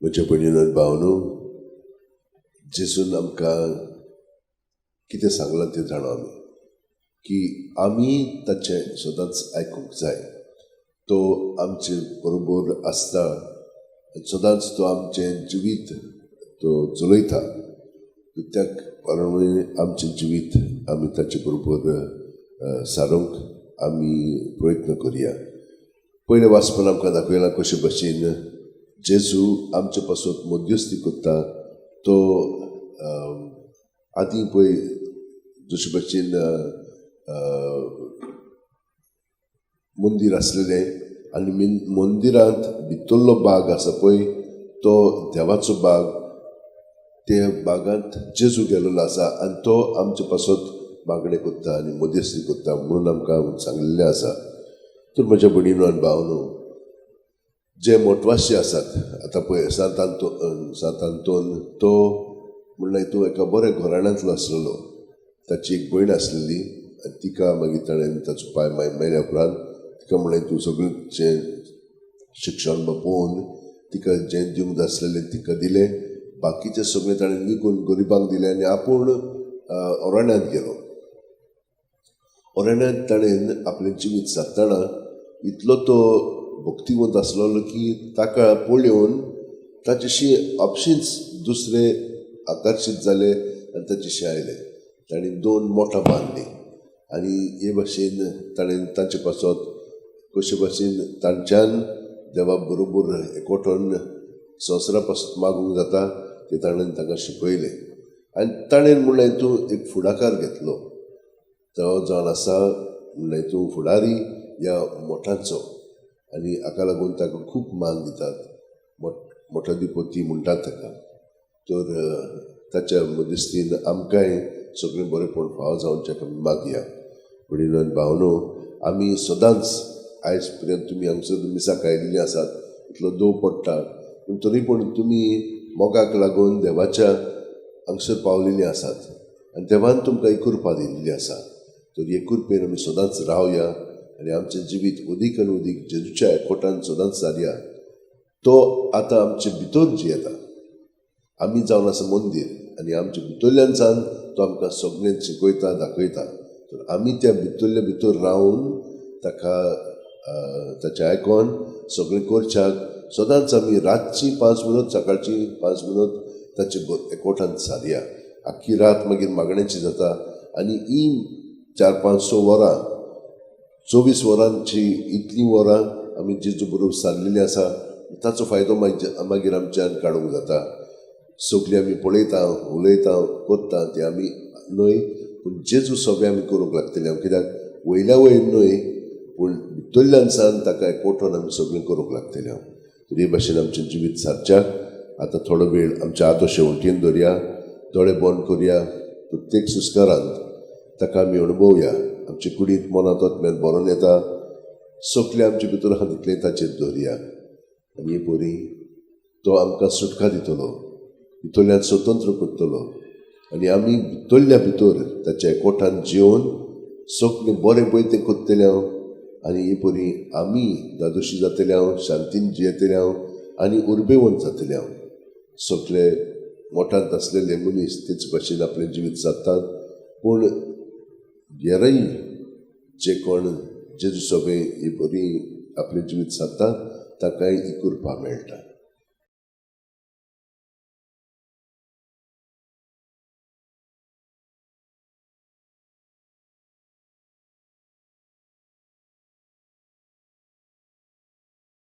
म्हज्या भयणीन आनी भावनो, जेजून आमकां कितें सांगलां तें जाणा आमी की आमी ताचें सदांच आयकूंक जाय. तो आमचे बरोबर आसता, सदांच तो आमचें जिवीत तो चलयता. कित्याक कारण आमचें जिवीत आमी ताचे बरोबर सारूंक आमी प्रयत्न करुया. पयलें वाचपान आमकां दाखयलां कशे भशेन जेजू आमचे पासून मध्यस्थी करता. तो आदीं पळय जशे भशेन मंदीर आसलेलें आनी मंदिरांत भितरलो बाग आसा पळय तो देवाचो बाग, त्या बागांत जेजू गेल्लो आसा आनी तो आमचे पासत मागणें करता आनी मध्यस्थी करता म्हणून आमकां सांगलेलें आसा. तर म्हज्या भयणीनो आनी भावनो, जे मोटवाशी आसात आतां पळय सांत आंतोन तो म्हणल्यार तूं एका बऱ्या घराण्यांतलो आसलेलो. ताची एक भयण आसलेली आनी तिका मागीर ताणें ताचो पांय मेल्या उपरांत तिका म्हणलें तूं सगळें जें शिक्षण पळोवन तिका जें दिवंक जाय आसलेलें तिका दिलें, बाकीचें सगळें ताणें विकून गरिबांक दिलें आनी आपूण अरण्यांत गेलो. अरण्यांत ताणें आपलें जिवीत सारतना इतलो तो भक्तिवंत आसलेलो की ताका पळोवन ताचेशी आपशींच दुसरे आकर्शीत जाले आनी ताचेशी आयले. ताणें 2 मोठां बांदलीं आनी हे भाशेन ताणें तांचे पासत कशे भाशेन तांच्यान देवा बरोबर एकवटून संवसारा पासून मागूंक जाता तें ताणें तांकां शिकयलें. आनी ताणें म्हणलें तूं एक फुडाकार घेतलो, तो जावन आसा म्हणलें तूं फुडारी ह्या मोठांचो आनी हाका लागून ताका खूब मान दितात, मोठाधिपती म्हणटात ताका. तर ताच्या मध्यस्थीन आमकांय सगळें बरेंपण फावो जावचें आमी मागया. भयणीनो आनी भावनो, आमी सदांच आयज पर्यंत तुमी हांगसर मिसाक आयिल्लीं आसात, इतलो दव पडटा पूण तरी पूण तुमी मोगाक लागून देवाच्या हांगसर पावलेलीं आसात आनी देवान तुमकां एक कृपा दिल्ली आसा. तर हे कृपेन आमी सदांच रावया आनी आमचें जिवीत अदीक आनी अदीक जेजूच्या एकवटान सदांच सारया. तो आतां आमचे भितर जियेता, आमी जावन आसा मंदीर आनी आमच्या भितरल्यान सावन तो आमकां सगळें शिकयता दाखयता. तर आमी त्या भितरल्या भितर रावन ताका ताचें आयकोन सगळें करच्याक सदांच आमी रातची 5 मिनट सकाळची 5 मिनट ताचे एकवटान सारया. आख्खी रात मागीर मागण्याची जाता आनी ही 4-5-6 वरां 24 वरांची इतलीं वरां आमी जेजू बरोबर सारलेलीं आसा ताचो फायदो मागीर आमच्यान काडूंक जाता. सगळीं आमी पळयता उलयता करता ते आमी न्हय, पूण जेजू सगळें आमी करूंक लागतलें. कित्याक वयल्या वयर न्हय पूण भितरल्यान सावन ताका एकवटून आमी सगळें करूंक लागतलें. तर हे भाशेन आमचें जिवीत सारच्याक आतां थोडो वेळ आमच्या हात शेवटीन दवरया, दोळे बंद करुया. प्रत्येक सुस्कारांत ताका आमी अणभवया. आमचे कुडींत मनांत आत्म्यान भरोन येता सगळें आमचे भितर आहा तितलें ताचेर दवरया आनी हे परी तो आमकां सुटका दितलो, भितरल्यान स्वतंत्र करतलो आनी आमी भितरल्या भितर ताच्या एकवटान जिवन सगळें बरें पळय तें करतले हांव आनी हे परी आमी धादोशी जातले हांव, शांतीन जियेतले हांव आनी उर्बेवंत जातले हांव. सगळे मोठांत आसलेले मनीस तेच भाशेन आपलें जिवीत सादतात, पूण हेरय जे कोण जेजू सगळें ही बरी आपलें जिवीत सादतात ताकाय ही कृपा मेळटा.